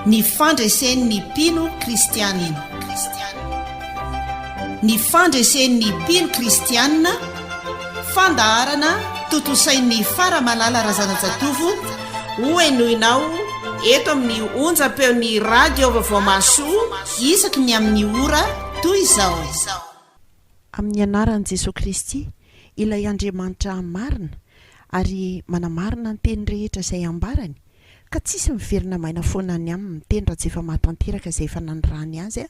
Ny fandresen'ny mpino kristianina. Ny fandresen'ny mpino kristianina, fandaharana tontosain'i Faramalala Razanajatovo, hohenoinao eto amin'ny onjam-peon'ny Radio Vaovao Mahasoa isaky ny amin'ny ora toy izao. Amin'ny anaran'i Jesoa Kristy, ilay Andriamanitra marina ary manamarina ny teny rehetra izay ambarany, ka tsisy miverina maina foana any aminy miteny raha tsy efa mahatanteraka izay efa nanirahany azy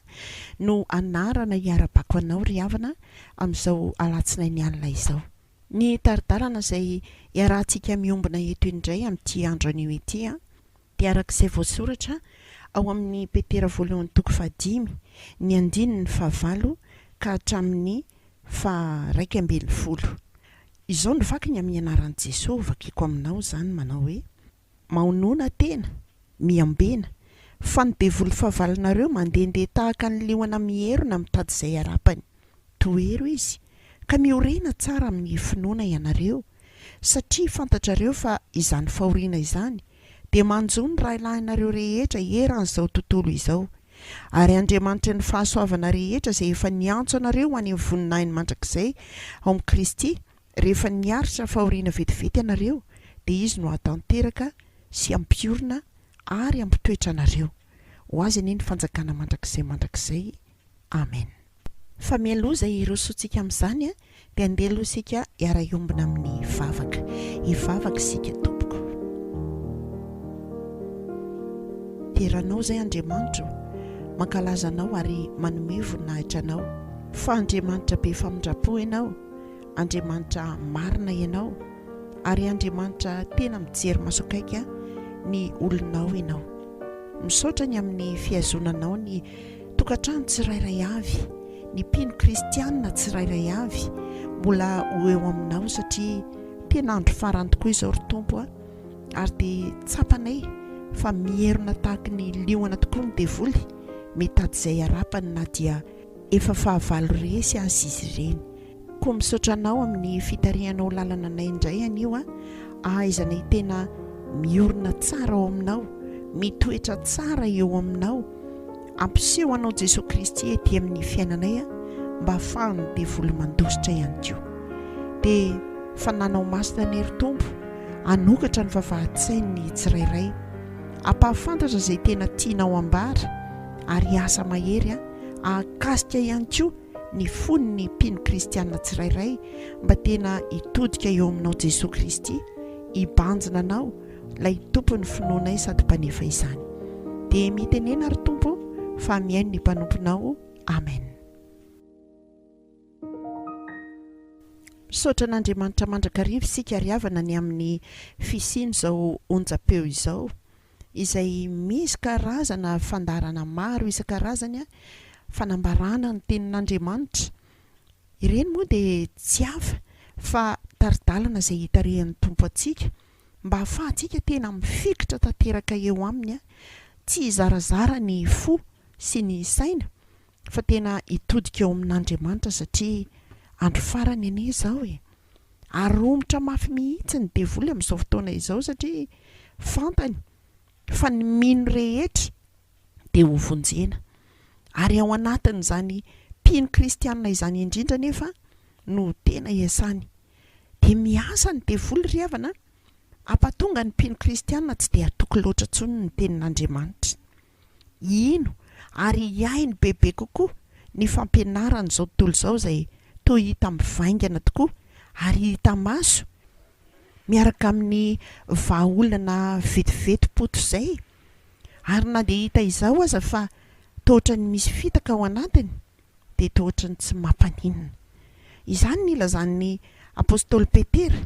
no anarana hiara-bako anao ry havana amin'izao alatsinainy alina izao. Ny tari-dalana izay iarahantsika miombona eto indray amin'ity andro anio ity dia araka izay voasoratra ao amin'ny Petera voalohany toko fahadimy ny andininy fahavalo ka hatramin'ny faha-11. Izao no vakiny amin'ny anaran'i Jesoa vakiko aminao izany manao hoe, Mahonona tena, miambena, fa ny devoly fahavalonareo mandehandeha tahaka ny liona mierona mitady izay harapany. Tohero izy, ka miorena tsara amin'ny finoana ianareo, satria fantatrareo fa izany fahoriana izany dia manjo ny rahalahinareo rehetra eran'izao tontolo izao. Ary Andriamanitry ny fahasoavana rehetra izay efa niantso anareo ho any amin'ny voninahiny mandrakizay ao amin'i Kristy, rehefa niaritra fahoriana vetivety ianareo, dia Izy no hahatanteraka sy hampiorina ary hampitoetra anareo. Ho Azy anie ny fanjakana mandrakizay mandrakizay. Amen. Fa mialoha izay hirosoantsika amin'izany dia andeha aloha isika hiara-hiombona amin'ny vavaka. Hivavaka isika tompoko. Dera Anao izay Andriamanitra o, mankalaza Anao ary manome voninahitra Anao. Fa Andriamanitra be famindram-po Ianao, Andriamanitra marina Ianao, ary Andriamanitra tena mijery maso akaiky ny olonao Ianao. Misaotra ny amin'ny fihazonanao ny tokantrano tsirairay avy, ny mpino kristianina tsirairay avy mbola ho eo aminao satria tena andro farany tokoa izao ry Tompo a, ary dia tsapanay fa mierona tahaky ny liona tokoa ny devoly mitady izay harapany na dia efa fahavalo resy aza izy ireny. Koa misaotra anao amin'ny fitarihanao lalana anay indray anio a, ahaizanay tena miorina tsara ao aminao, mitoetra tsara eo aminao, ampiseho anao Jesoa Kristy ety amin'ny fiainanay a, mba ahafahan'ny devoly mandositra ihany koa. Dia fananao masina anie ry Tompo hanokatra ny vavahadin-tsain'ny tsirairay, hampahafantatra izay tena tianao ambara ary hiasa mahery hahakasika ihany koa ny fon'ny mpino kristiana tsirairay mba tena hitodika eo aminao Jesoa Kristy, hibanjina anao ilay Tompon'ny finoanay sady mpanefa izany. Dia mitenena ry Tompo fa mihaino ny mpanomponao. Amen. Misaotra an'Andriamanitra mandrakariva isika ry havana ny amin'ny fisian'izao onjam-peo izao. izay misy karazana fandaharana maro isan-karazany fanambarana ny tenin'Andriamanitra. Ireny moa dia tsy hafa fa tari-dalana izay itarihan'ny Tompo antsika mba hahafahantsika tena mifikitra tanteraka eo Aminy, tsy hizarazara ny fo sy ny saina fa tena hitodika eo amin'Andriamanitra satria andro farany anie izao e! Ary romotra mafy mihitsy ny devoly amin'izao fotoana izao satria fantany fa ny mino rehetra dia ho vonjena. Ary ao anatin'izany mpino kristianina izany indrindra anefa no tena iasany. Dia miasa ny devoly ry havana hampatonga ny mpino kristianina tsy dia hatoky loatra intsony ny tenin'Andriamanitra. Hino ary hihaino bebe kokoa ny fampianaran'izao tontolo izao izay toa hita mivaingana tokoa ary hita maso miaraka amin'ny vahaolana vetivety poto izay ary na dia hita izao aza fa toa ohatran'ny misy fitaka ao anatiny dia toa ohatran'ny tsy mampaninona. Izany no ilazan'ny apostoly Petera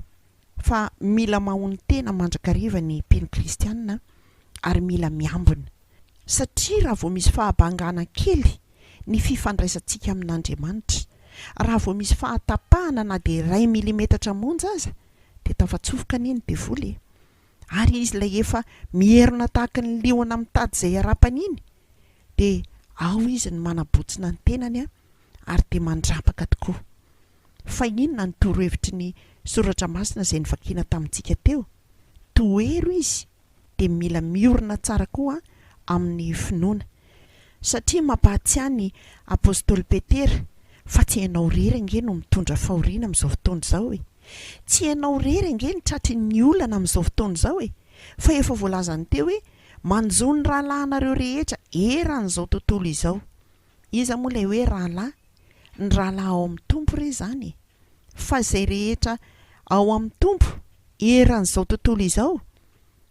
fa mila mahonon-tena mandrakariva ny mpino kristiana ary mila miambina. Satria raha vao misy fahabangana kely ny fifandraisantsika amin'Andriamanitra, raha vao misy fahatapahana na dia iray milimetatra monja aza, dia tafatsofoka anie ny devoly e! Ary izy ilay efa mierona tahaka ny liona mitady izay harapany iny, dia ao izy no manabotsina ny tenany ary dia mandrapaka tokoa. Fa inona ny torohevitry ny Soratra Masina izay novakiana tamintsika teo? Tohero izy dia mila miorina tsara koa. amin'ny finoana. Satria mampahatsiahy ny apostoly Petera fa tsy ianao irery ange no mitondra fahoriana amin'izao fotoana izao e! Tsy ianao irery ange no tratry ny olana amin'izao fotoana izao e! Fa efa voalazany teo hoe manjo ny rahalahinareo rehetra eran'izao tontolo izao. Iza moa ilay hoe rahalahy? Ny rahalahy ao amin'ny Tompo re izany e! Fa izay rehetra ao amin'ny Tompo eran'izao tontolo izao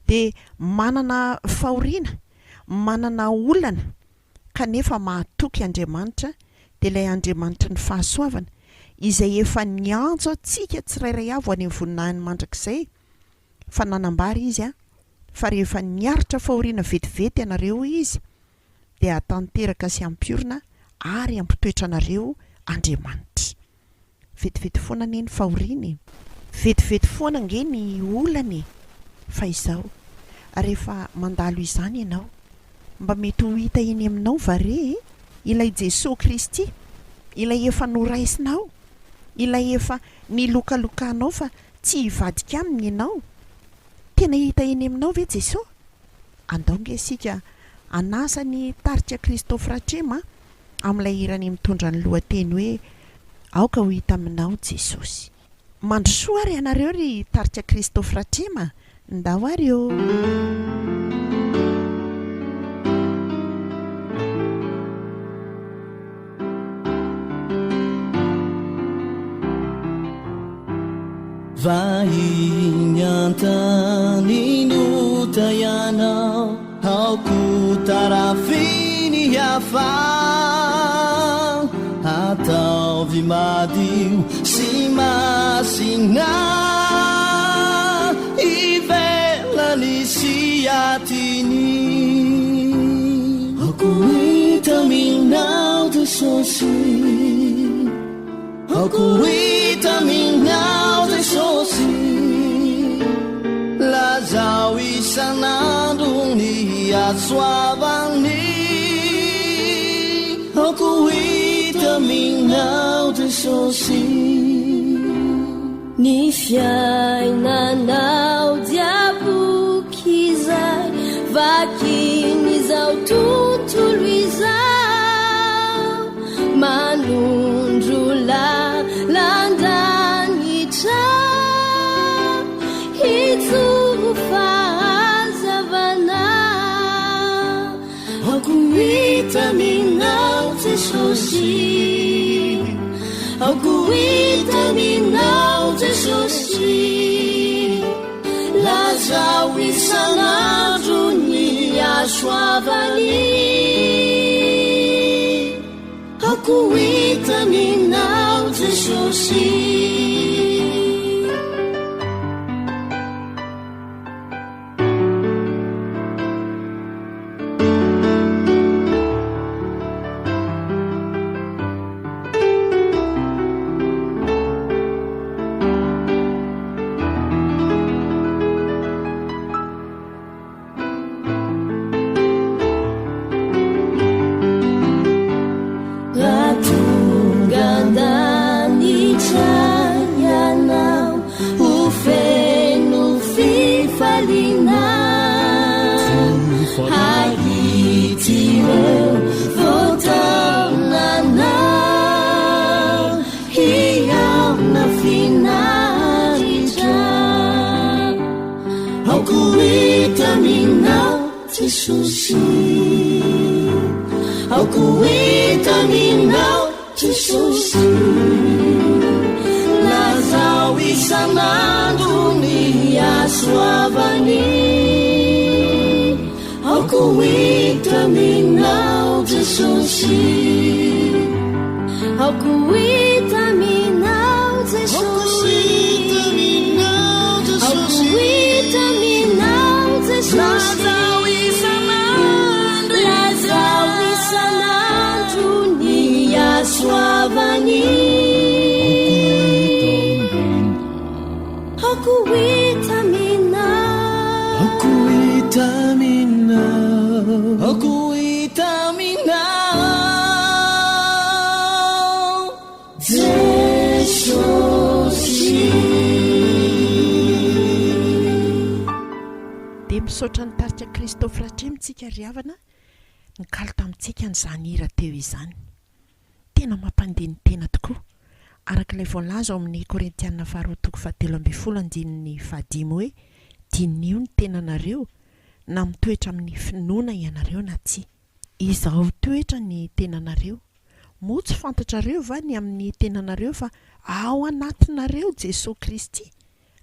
dia manana fahoriana, manana olana, kanefa mahatoky Andriamanitra, dia ilay Andriamanitry ny fahasoavana, izay efa niantso antsika tsirairay avy ho any amin'ny voninahiny mandrakizay, fa nanambara Izy fa rehefa niaritra fahoriana vetivety ianareo, hoy Izy, dia hahatanteraka sy hampiorina ary hampitoetra anareo Andriamanitra. Vetivety foana anie ny fahoriana e! Vetivety foana ange ny olana e! Fa izao, rehefa mandalo izany ianao, mba mety ho hita eny aminao va re e? Ilay Jesoa Kristy, ilay efa noraisinao, ilay efa nilokalokanao fa tsy hivadika aminy ianao? Tena hita eny aminao ve Jesoa? Andao nge isika hanasa ny tarika Christophe Ratrema amin'ilay hirany mitondra ny lohateny hoe Aoka ho hita aminao Jesosy. Mandrosoa ary ianareo ry tarika Christophe Ratrema, ndao ary ô! Vahiny an-tany nota ianao, aoka ho tarafiny hafa. Ataovy madio sy masina ivelany sy atiny. Aoka ho hita aminao Jesosy. Aoka ho hita aminao Jesosy. Lazao isan'andro ny hasoavany. Aoka ho hita aminao Jesosy. Ny fiainanao dia boky izay vakin'izao tontolo izao, manondro lalan-danitra hijoro fahazavana. Aoka ho hita aminao Jesosy, aoka ho hita aminao Jesosy. Lazao isan'andro ny hasoavany. Aoka ho hita aminao Jesosy. Raha tonga an-danitra ianao, ho feno fifaliana. Hahita ireo voataonanao, hihaona finaritra. Aoka ho hita aminao Jesosy, aoka ho hita aminao Jesosy. Lazao isan'andro ny hasoavany. Aoka ho hita aminao Jesosy. Aoka ho hita aminao Jesosy. Aoka ho hita aminao Jesosy. Lazao isan'andro, lazao isan'andro ny hasoavany. Aoka ho hita aminao. Aoka ho hita aminao. Aoka ho hita aminao. Dia misaotra ny tarika Christophe Ratrema tsika ry havana nikalo tamintsika an'izany hira teo izany. Tena mampandini-tena tokoa. Araka ilay voalaza ao amin'ny Korintiana faharoa toko fahatelo ambin'ny folo andininy fahadimy hoe, Diniho ny tenanareo na mitoetra amin'ny finoana ianareo na tsia. Izahao toetra ny tenanareo. Moa tsy fantatrareo va ny amin'ny tenanareo fa ao anatinareo Jesoa Kristy,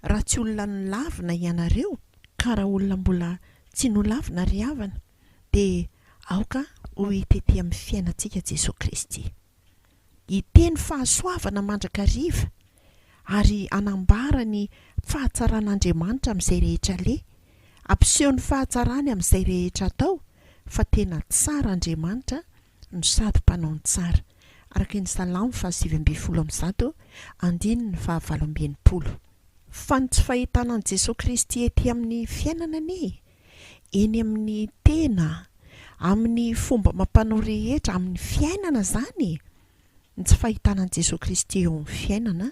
raha tsy olona nolavina ianareo? Ka raha olona mbola tsy nolavina ry havana, dia aoka ho hita ety amin'ny fiainantsika Jesoa Kristy. Hiteny fahasoavana mandrakariva ary hanambara ny fahatsaran'Andriamanitra amin'izay rehetra aleha, hampiseho ny fahatsarany amin'izay rehetra atao fa tena tsara Andriamanitra no sady mpanao ny tsara, araka ny Salamo faha-119, andininy faha-68. Fa ny tsy fahitana an'i Jesoa Kristy ety amin'ny fiainana anie, eny amin'ny tena, amin'ny fomba amam-panao rehetra, amin'ny fiainana izany e! Ny tsy fahitana an'i Jesoa Kristy eo amin'ny fiainana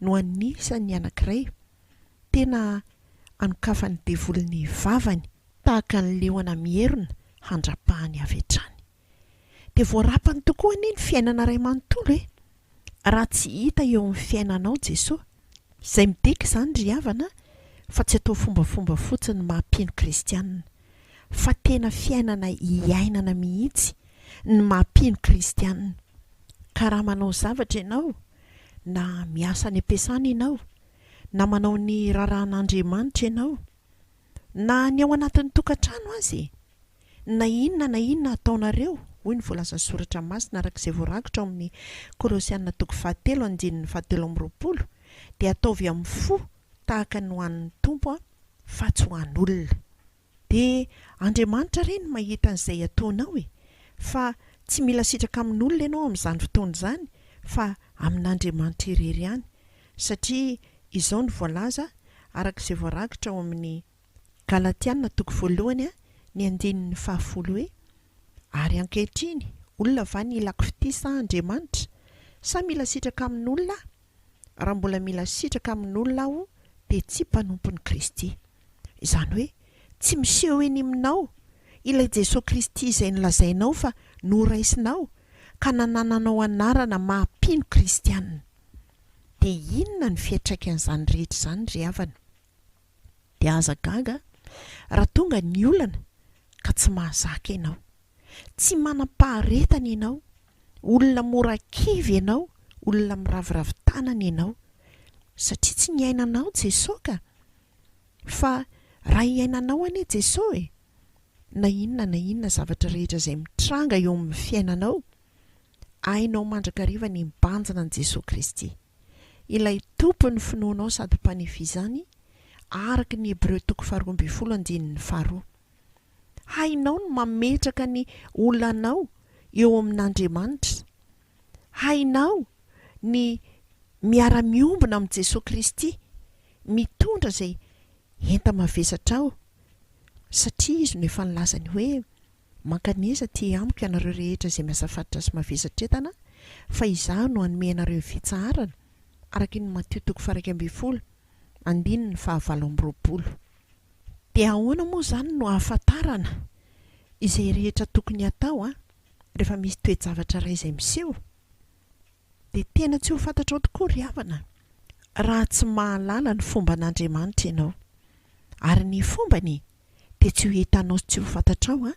no anisan'ny anankiray tena anokafan'ny devoly ny vavany tahaka ny liona mierona handrapahany avy hatrany. Dia voarapany tokoa anie ny fiainana iray manontolo e! Raha tsy hita eo amin'ny fiainanao Jesoa. Izay midika izany ry havana fa tsy atao fombafomba fotsiny ny maha mpino kristianina, fa tena fiainana iainana mihitsy ny maha mpino kristianina. Ka raha manao zavatra ianao, na miasa any am-piasana ianao, na manao ny raharahan'Andriamanitra ianao, na ny ao anatin'ny tokantrano aza e! Na inona na inona ataonareo, hoy ny voalazan'ny Soratra Masina araka izay voarakitra ao amin'ny Kolosiana toko fahatelo andininy fahatelo amby roapolo, dia ataovy amin'ny fo tahaka ny ho an'ny Tompo fa tsy ho an'olona. Dia Andriamanitra re no mahita an'izay ataonao e! Fa tsy mila sitraka amin'olona ianao amin'izany fotoana izany fa amin'Andriamanitra irery ihany, satria izao no voalaza araka izay voarakitra ao amin'ny Galatiana toko voalohany ny andininy fahafolo hoe, Ary ankehitriny, olona va ny ilako fitia sa Andriamanitra? Sa mila sitraka amin'olona aho? Raha mbola mila sitraka amin'olona aho dia tsy mpanompon'i Kristy. Izany hoe, tsy miseho eny aminao ilay Jesoa Kristy izay nolazainao fa noraisinao ka nanananao anarana maha mpino kristiana. Dia inona ny fiantraikan'izany rehetra izany ry havana? Dia aza gaga raha tonga ny olana ka tsy mahazaka ianao. Tsy manam-paharetana ianao, olona mora kivy ianao, olona miraviravy tanana ianao. Satria tsy niainanao Jesoa ka. Fa raha iainanao anie Jesoa e, na inona na inona zavatra rehetra izay mitranga eo amin'ny fiainanao, hainao mandrakariva ny mibanjina an'i Jesoa Kristy. Ilay Tompon'ny finoanao sady Mpanefy izany, araka ny Hebreo toko faharoa ambin'ny folo andininy faharoa. Hainao ny mametraka ny olanao eo amin'Andriamanitra. Hainao ny miara-miombona amin'i Jesoa Kristy, mitondra izay enta-mavesatrao, satria Izy no efa nilaza ny hoe, Mankanesa aty amiko ianareo rehetra izay miasa fatratra sy mavesatra entana, fa Izaho no hanome anareo fitsaharana, araka ny Matio toko faha-11, andininy faha-28. Dia ahoana moa izany no ahafantarana izay rehetra tokony hatao rehefa misy toe-javatra iray izay miseho? Dia tena tsy ho fantatrao tokoa ry havana raha tsy mahalala ny fomban'Andriamanitra ianao. Ary ny fombany dia tsy ho hitanao sy tsy ho fantatrao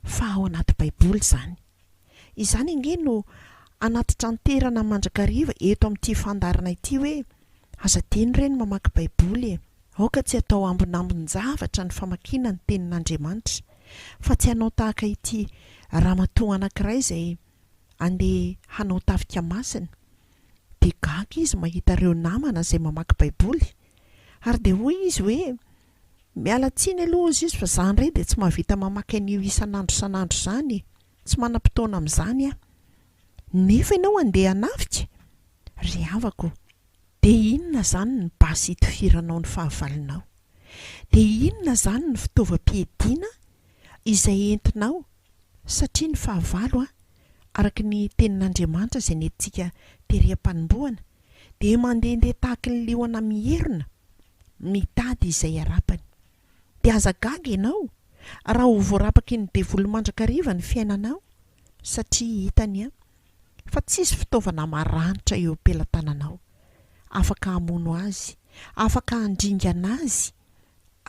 fa ao anaty Baiboly izany. Izany ange no anatitranterana mandrakariva eto amin'ity fandaharana ity hoe aza adino re ny mamaky Baiboly e! Aoka tsy hatao ambinambin-javatra ny famakiana ny Tenin'Andriamanitra fa tsy hanao tahaka ity ramatoa anankiray izay andeha hanao tafika masina dia gaga izy mahita ireo namana izay mamaky Baiboly ary dia hoy izy hoe Miala tsiny aloha hozy izy fa za ndray dia tsy mahavita mamaky an'io isan'andro isan'andro izany e! Tsy manam-potoana amin'izany aho. Nefa ianao andeha hanafika? Ry havako, dia inona izany ny basy hitifiranao ny fahavalonao? Dia inona izany ny fitaovam-piadiana izay entinao? Satria ny fahavalo, araka ny tenin'Andriamanitra izay nentintsika tery am-panombohana, dia mandehandeha tahaky ny liona mierona, mitady izay harapany. Dia aza gaga ianao raha ho voarapaky ny devoly mandrakariva ny fiainanao satria hitany an fa tsisy fitaovana maranitra eo am-pelatananao afaka hamono azy, afaka handringana azy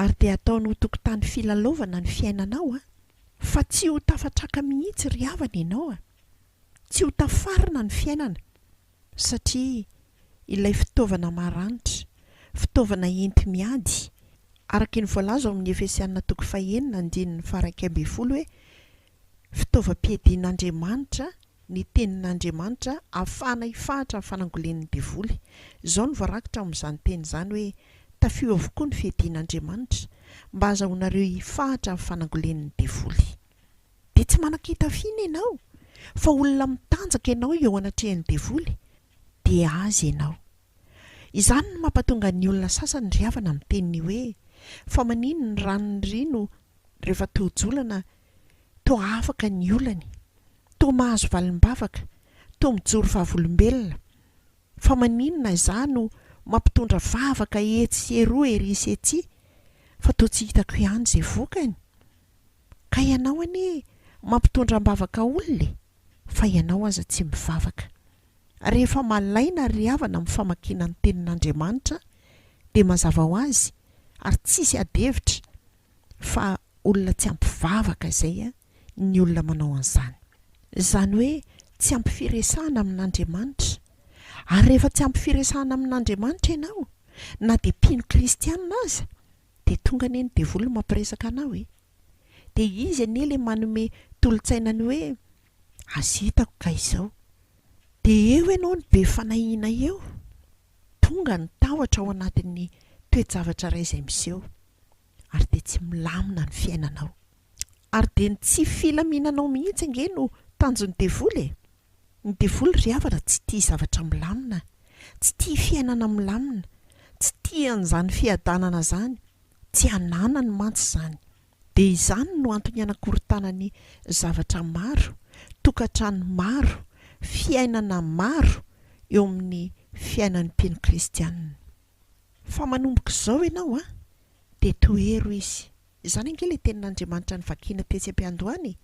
ary dia ataony ho tokotany filalaovana ny fiainanao an! Fa tsy ho tafatraka mihitsy ry havana ianao an! Tsy ho tafarina ny fiainana satria ilay fitaovana maranitra, fitaovana enti-miady, araka ny voalaza ao amin'ny Efesiana toko fahenina andininy faha-11 hoe fitaovam-piadian'Andriamanitra ny tenin'Andriamanitra ahafahana hifahatra amin'ny fanangolen'ny devoly. Izao no voarakitra ao amin'izany teny izany hoe, Tafio avokoa ny fiadian'Andriamanitra, mba hahazahoanareo hifahatra amin'ny fanangolen'ny devoly. Dia tsy manan-kitafiana ianao, fa olona mitanjaka ianao eo anatrehan'ny devoly, dia azy ianao. Izany no mampatonga ny olona sasany ry havana miteny ny hoe, fa maninona ny ranony ry no rehefa tojo olana toa afaka ny olany, toa mahazo valim-bavaka, toa mijoro vavolombelona, fa maninona izaho no mampitondra vavaka etsy sy eroa ery sy etsy fa toa tsy hitako ihany izay vokany? Ka ianao anie mampitondra am-bavaka olona e, fa ianao aza tsy mivavaka. Rehefa malaina ry havana amin'ny famakiana ny tenin'Andriamanitra dia mazava ho azy ary tsisy ady hevitra fa olona tsy ampy vavaka izay ny olona manao an'izany. Izany hoe tsy ampy firesahana amin'Andriamanitra. Ary rehefa tsy ampy firesahana amin'Andriamanitra ianao, na dia mpino kristianina aza, dia tonga anie ny devoly mampiresaka anao e! Dia izy anie ilay manome tolo-tsaina ny hoe aza hitako ka izao. Dia eo ianao no be fanahiana eo, tonga ny tahotra ao anatin'ny toe-javatra iray izay miseho. ary dia tsy milamina ny fiainanao. Ary dia ny tsy filaminanao mihitsy ange no tanjon'ny devoly e! Ny devoly ry havana tsy tia zavatra milamina, tsy tia fiainana milamina, tsy tia an'izany fiadanana izany, tsy ananany mantsy izany. Dia izany no antony anakorontanany zavatra maro, tokantrano maro, fiainana maro eo amin'ny fiainan'ny mpino kristianina. Fa manomboka izao ianao an, dia tohero izy. Izany ange ilay tenin'Andriamanitra novakiana tetsy am-piandohana e!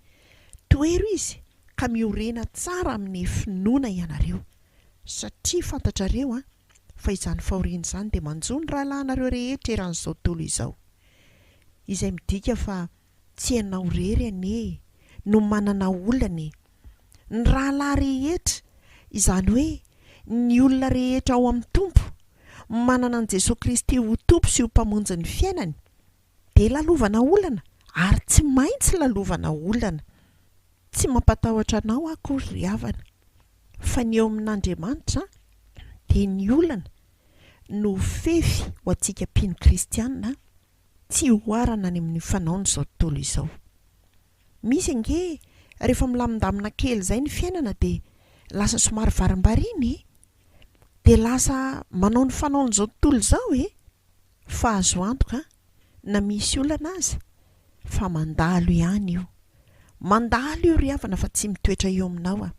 Tohero izy ka miorena tsara amin'ny finoana ianareo. Satria fantatrareo an, fa izany fahoriana izany dia manjo ny rahalahinareo rehetra eran'izao tontolo izao. Izay midika fa Tsy ianao irery anie no manana olana e! Ny rahalahy rehetra, izany hoe ny olona rehetra ao amin'ny Tompo, manana an'i Jesoa Kristy ho Tompo sy ho Mpamonjy ny fiainany, dia lalovana olana ary tsy maintsy lalovana olana. Tsy mampatahotra anao aho akory ry havana, fa ny eo amin'Andriamanitra dia ny olana no fefy ho antsika mpino kristiana, Tsy oharana any amin'ny fanaon'izao tontolo izao. Misy ange rehefa milamindamina kely izay ny fiainana dia lasa somary varimbariana e! Dia lasa manao ny fanaon'izao tontolo izao e! Fa azo antoka na misy olana aza fa mandalo ihany io. Mandalo io ry havana fa tsy mitoetra eo aminao a!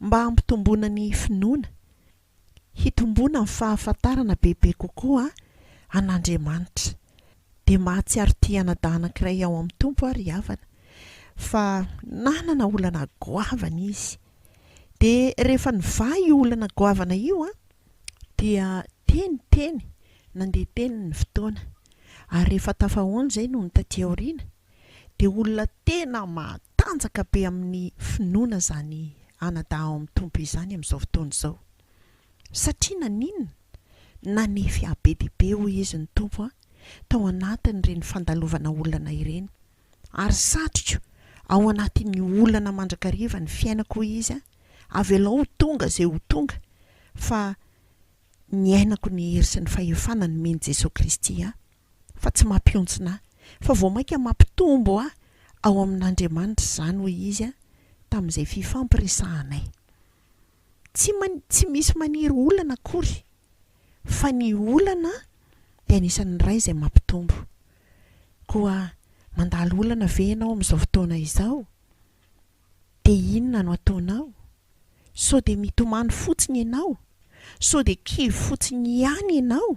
Mba hampitomboana ny finoana hitomboana ny fahafantarana bebe kokoa an'Andriamanitra. Dia mahatsiaro ity anadahy anankiray ao amin'ny Tompo aho ry havana, fa nanana olana goavana izy. Dia rehefa nivaha io olana goavana io an, dia teny teny, nandeha teny ny fotoana. Ary rehefa tafahoana izay nony taty aoriana, dia olona tena matanjaka be amin'ny finoana izany anadahy ao amin'ny Tompo izany amin'izao fotoana izao. Satria naninona? Nanefy ahy be dia be hoy izy ny Tompo an, tao anatin'ireny fandalovana olana ireny. Ary satriko ao anatin'ny olana mandrakariva ny fiainako hoy izy an, avelao ho tonga izay ho tonga fa niainako ny hery sy ny fahefana nomen'i Jesoa Kristy ahy. fa tsy mampihontsina ahy, fa vao mainka mampitombo ahy ao amin'Andriamanitra izany, hoy izy tamin'izay fifampiresahanay. Tsy tsy misy maniry olana akory, fa ny olana dia anisan'ny iray izay mampitombo. Koa mandalo olana ve ianao amin'izao fotoana izao? Dia inona no ataonao? Sao dia mitomany fotsiny ianao? Sao dia kivy fotsiny ihany ianao?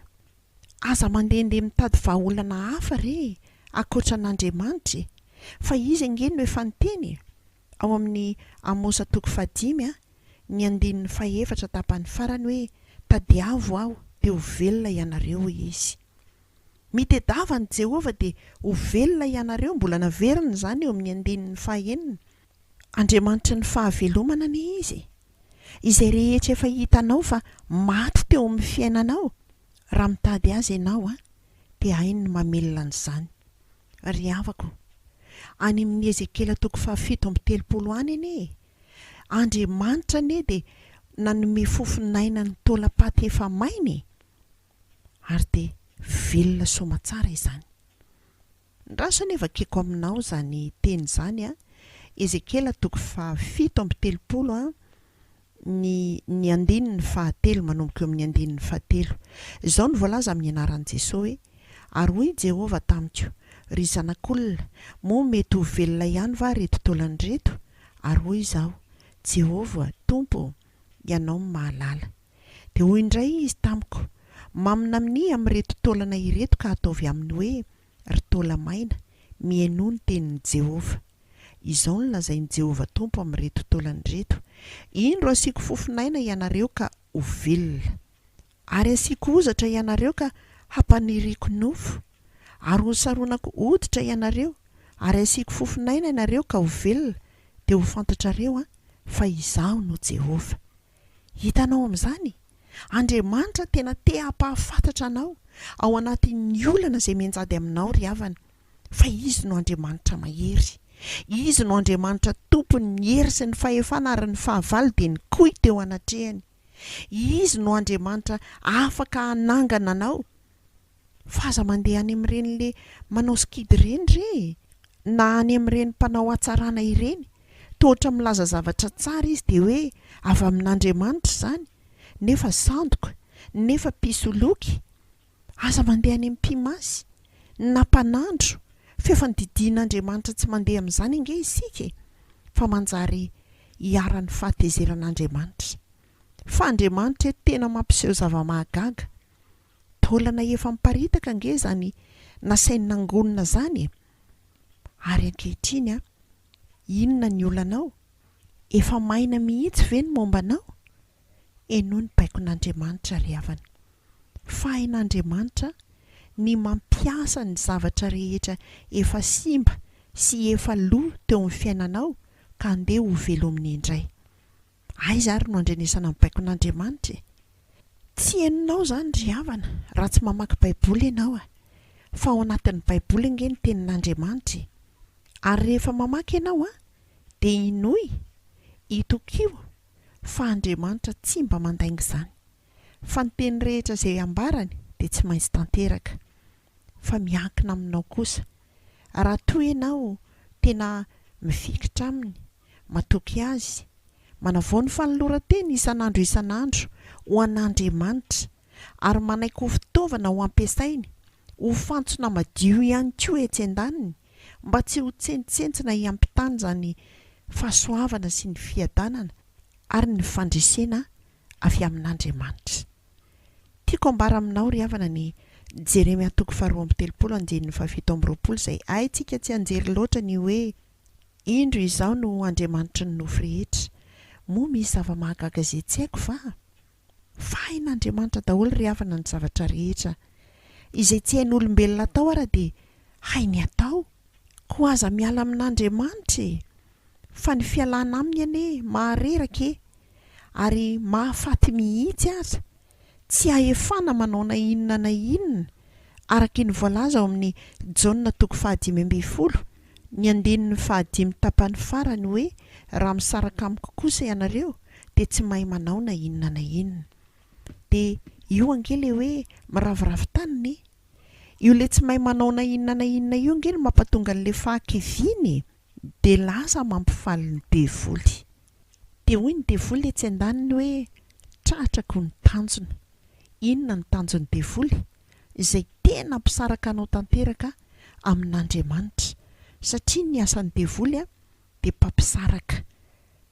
Aza mandehandeha mitady vahaolana hafa re e! ankoatra an'Andriamanitra e! Fa Izy ange no efa niteny e! Ao amin'ny Amosa toko fahadimy, ny andininy fahefatra tapany farany hoe, Tadiavo Aho, dia ho velona ianareo, hoy Izy. Mitedava an'i Jehovah dia ho velona ianareo, mbola naveriny izany eo amin'ny andininy fahenina. Andriamanitry ny fahavelomana anie Izy e! Izay rehetra efa hitanao fa maty teo amin'ny fiainanao, raha mitady Azy ianao dia hainy ny mamelona an'izany. Ry havako, any amin'ny Ezekiela toko fahafito amby telopolo any anie e! Andriamanitra anie dia nanome fofon'aina ny taolam-paty efa maina e! Ary dia velona soamatsara izany. Ndraso anie vakiko aminao izany teny izany a, Ezekiela toko fahafito amby telopolo a, ny ny andininy fahatelo, manomboka eo amin'ny andininy fahatelo. Izao no voalaza amin'ny anaran'i Jesoa hoe, Ary hoy Jehovah tamiko, Ry zanak'olona, moa mety ho velona ihany va ireto taolana ireto? Ary hoy izaho, Jehovah, Tompo ô, Ianao no mahalala. Dia hoy indray Izy tamiko, Maminaminia amin'ireto taolana ireto ka ataovy aminy hoe, Ry taola-maina, mihainoa ny tenin'i Jehovah. Izao no lazain'i Jehovah Tompo amin'ireto taolana ireto, Indro hasiako fofon'aina ianareo ka ho velona. Ary hasiako hozatra ianareo ka hampaniriako nofo. Ary hosaronako hoditra ianareo, ary hasiako fofon'aina ianareo ka ho velona, dia ho fantatrareo fa Izaho no Jehovah. Hitanao amin'izany? Andriamanitra tena te hampahafantatra anao ao anatin'ny olana izay mianjady aminao ry havana, fa Izy no Andriamanitra mahery. Izy no Andriamanitra tompon'ny hery sy ny fahefana ary ny fahavalo dia nikoy teo anatrehany. Izy no Andriamanitra afaka hanangana anao. Fa aza mandeha any amin'ireny le manao sikidy ireny re e! Na any amin'ireny mpanao hatsarana ireny, toa ohatra milaza zavatra tsara izy dia hoe avy amin'Andriamanitra izany, nefa sandoka, nefa mpisoloky. Aza mandeha any amin'ny mpimasy, na mpanandro, f'efa nodidian'Andriamanitra tsy mandeha amin'izany ange isika e! Fa manjary iharan'ny fahatezeran'Andriamanitra. Fa Andriamanitra eto tena mampiseho zava-mahagaga. Taolana efa miparitaka ange izany nasainy nangonina izany e! Ary ankehitriny an, inona ny olanao? Efa maina mihitsy ve ny momba anao? Henoy ny baikon'Andriamanitra ry havana. Fa hain'Andriamanitra ny mampiasa ny zavatra rehetra efa simba sy efa lo teo amin'ny fiainanao ka andeha ho velominy indray. Aiza ary no andrenesana ny baikon'Andriamanitra e? Tsy henonao izany ry havana raha tsy mamaky baiboly ianao a! Fa ao anatin'ny baiboly ange ny tenin'Andriamanitra e! Ary rehefa mamaky ianao a, dia inoy, itokio fa Andriamanitra tsy mba mandainga izany. Fa ny teny rehetra izay ambarany dia tsy maintsy tanteraka. Fa miankina aminao kosa. Raha toa ianao tena mifikitra aminy, matoky Azy, manavao ny fanoloran-tena isan'andro isan'andro ho an'Andriamanitra, ary manaiky ho fitaovana ho ampiasainy, ho fantsona madio ihany koa etsy an-daniny, mba tsy ho tsentsentsina hiampitana izany fahasoavana sy ny fiadanana ary ny fandresena avy amin'Andriamanitra. Tiako ambara aminao ry havana ny Jeremia toko faharoa amby telopolo andininy fahafito amby roapolo izay haintsika tsianjery loatra ny hoe Indro Izaho no Andriamanitry ny nofo rehetra. Moa misy zava-mahagaga izay tsy haiko va? Fa hain'Andriamanitra daholo ry havana ny zavatra rehetra. Izay tsy hain'olombelona atao ara dia hainy atao. Koa aza miala amin'Andriamanitra e! Fa ny fialana aminy anie mahareraka e! Ary mahafaty mihitsy aza. Tsy ahefana manao na inona na inona, araka iny voalaza ao amin'ny Jaona toko fahadimy ambin'ny folo, ny andininy fahadimy tapany farany hoe raha misaraka amiko kosa ianareo dia tsy mahay manao na inona na inona. Dia io ange ilay hoe miraviravy tanana e! Io ilay tsy mahay manao na inona na inona io ange no mampatonga an'ilay fahakiviana e! Dia lasa mampifaly ny devoly. Dia hoy ny devoly etsy andaniny hoe, Tratrako ny tanjona. Inona ny tanjon'ny devoly? Izay tena hampisaraka anao tanteraka amin'Andriamanitra. Satria ny asan'ny devoly dia mpampisaraka.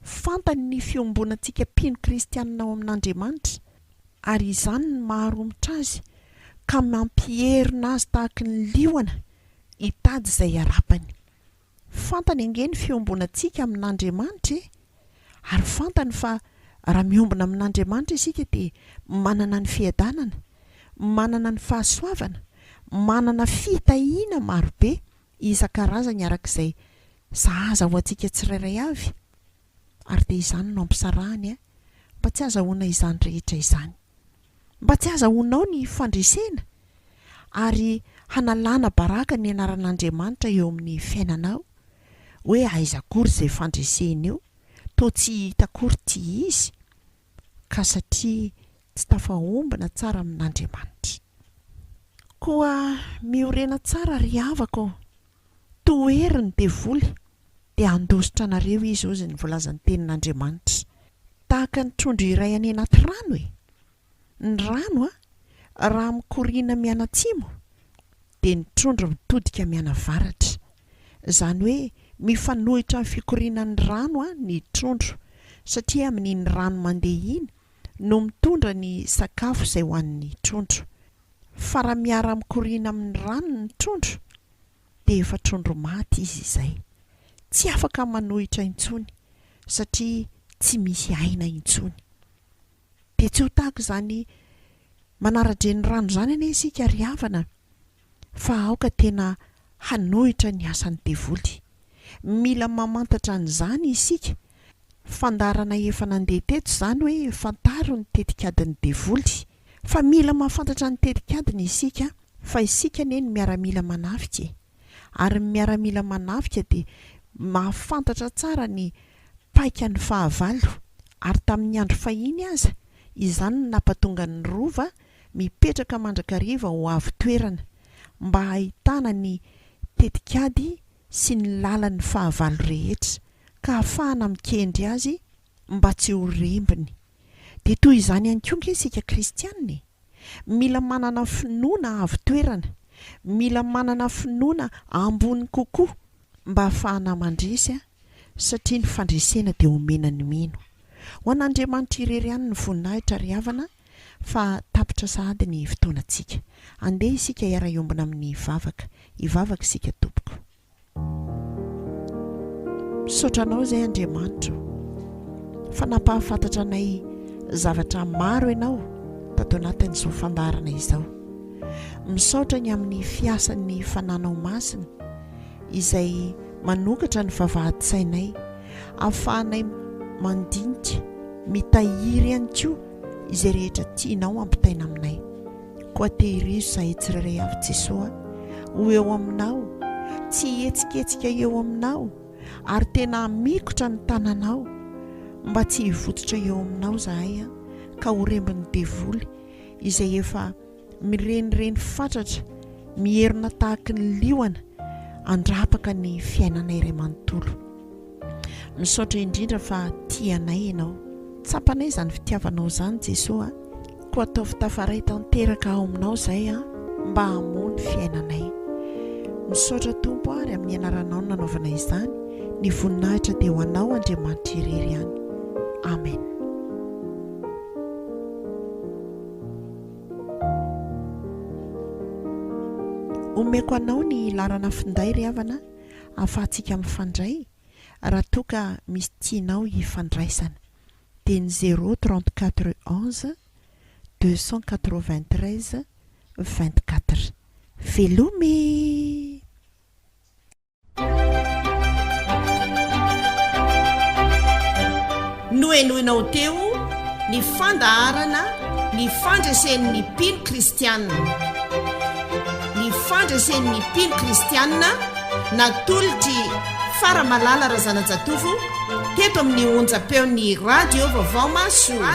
Fantany ny fiombonantsika mpino kristianina ao amin'Andriamanitra, ary izany no maharomotra azy ka mampierona azy tahaky ny liona. hitady izay harapany. Fantany ange ny fiombonantsika amin'Andriamanitra e! Ary fantany fa raha miombona amin'Andriamanitra isika dia manana ny fiadanana, manana ny fahasoavana, manana fitahiana marobe isan-karazany araka izay sahaza ho antsika tsirairay avy. Ary dia izany no ampisarahany mba tsy hazahoana izany rehetra izany. Mba tsy hazahoanao ny fandresena ary hanalana baraka ny anaran'Andriamanitra eo amin'ny fiainanao, hoe aiza akory izay fandresena io, toa tsy hita akory ity izy, ka satria tsy tafaombina tsara amin'Andriamanitra. Koa miorena tsara ry havako ô, tohero ny devoly dia handositra anareo izy hozy ny voalazan'ny tenin'Andriamanitra. Tahaka ny trondro iray any anaty rano e! Ny rano a, raha mikoriana mianatsimo dia ny trondro mitodika mianavaratra. Izany hoe mifanohitra amin'ny fikorianan'ny rano ny trondro satria amin'iny rano mandeha iny no mitondra ny sakafo izay hohanin'ny trondro. Fa raha miara-mikoriana amin'ny rano ny trondro dia efa trondro maty izy izay. Tsy afaka manohitra intsony satria tsy misy aina intsony. Dia tsy ho tahaka izany manara-drenirano izany anie isika ry havana fa aoka tena hanohitra ny asan'ny devoly. Mila mamantatra an'izany isika. Fandaharana efa nandeha teto izany hoe fantaro ny tetikadin'ny devoly. Fa mila mahafantatra ny tetikadiny isika fa isika anie ny miaramila manafika e! Ary ny miaramila manafika dia mahafantatra tsara ny paikan'ny fahavalo. Ary tamin'ny andro fahiny aza, izany no nampatonga ny Rova mipetraka mandrakariva ho avo toerana, mba hahitana ny tetikady sy ny lalan'ny fahavalo rehetra, ka hahafahana mikendry azy mba tsy ho rembiny. Dia toy izany ihany koa ange isika kristiana e! Mila manana finoana avo toerana, mila manana finoana ambony kokoa mba hahafahana mandresy satria ny fandresena dia omena ny mino. Ho an'Andriamanitra irery ihany ny voninahitra ry havana fa tapitra sahady ny fotoanantsika. Andeha isika hiara-hiombona amin'ny vavaka. Hivavaka isika tompoko. Misaotra anao izay Andriamanitra o, fa nampahafantatra anay zavatra maro ianao tato anatin'izao fandaharana izao. Misaotra ny amin'ny fiasan'ny fananao masina izay manokatra ny vavahadin-tsainay ahafahanay mandinika, mitahiry ihany koa izay rehetra tianao hampitaina aminay. Koa tehirizo izahay tsirairay avy Jesoa ho eo aminao, tsy hihetsiketsika eo aminao ary tena hamikotra ny tananao mba tsy hivototra eo aminao izahay ka ho rembin'ny devoly izay efa mirenireny fatratra mierona tahaky ny liona handrapaka ny fiainanay iray manontolo. Misaotra indrindra fa tia anay ianao. Tsapanay izany fitiavanao izany Jesoa a! Koa ataovy tafaray tanteraka ao aminao izay a mba hamoa ny fiainanay. Misaotra Tompo ary amin'ny anaranao no nanaovana izany, ny voninahitra dia ho anao Andriamanitra irery ihany. Amen. Omeko anao ny laharana finday ry havana ahafahantsika mifandray raha toa ka misy tianao hifandraisana dia ny zéro 34 11 293 24. Veloma e! Nohenoinao teo ny fandaharana Ny fandresen'ny mpino kristiana. Ny fandresen'ny mpino kristiana natolotr'i Faramalala Razanajatovo teto amin'ny onjam-peon'ny Radio Vaovao Mahasoa.